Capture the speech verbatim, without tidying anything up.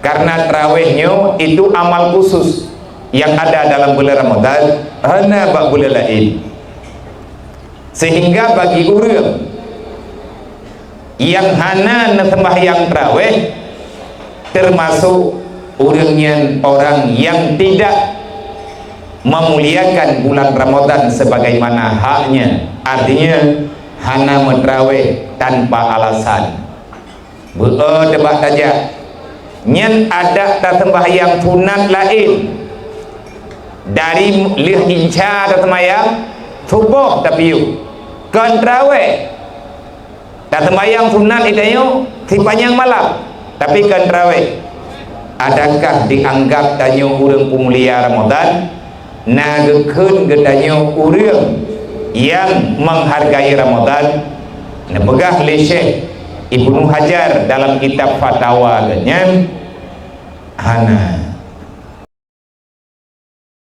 Karena tarawih nyoe itu amal khusus yang ada dalam bulan Ramadan, hana bak bulan laén. Sehingga bagi ureuëng nyang hana neuseumbahyang tarawih, termasuk ureuëng nyan orang yang tidak memuliakan bulan Ramadan sebagaimana haknya, artinya hana meuterawih tanpa alasan. Beu-e teubak tajak, nyan adak taseumbahyang sunat laén dari lheueh insya taseumbahyang suboh tapiôh, kon tarawih. Taseumbahyang sunat di tanyoe sipanyang malam, tapi kon tarawih. Adakah dianggap tanyoe ureuëng peumulia Ramadan? Na geukheun geutanyoe ureuëng nyang menghargai Ramadan? Neupeugah lé Syekh Ibnu Hajar dalam kitab Fatawa geuh nyan, hana.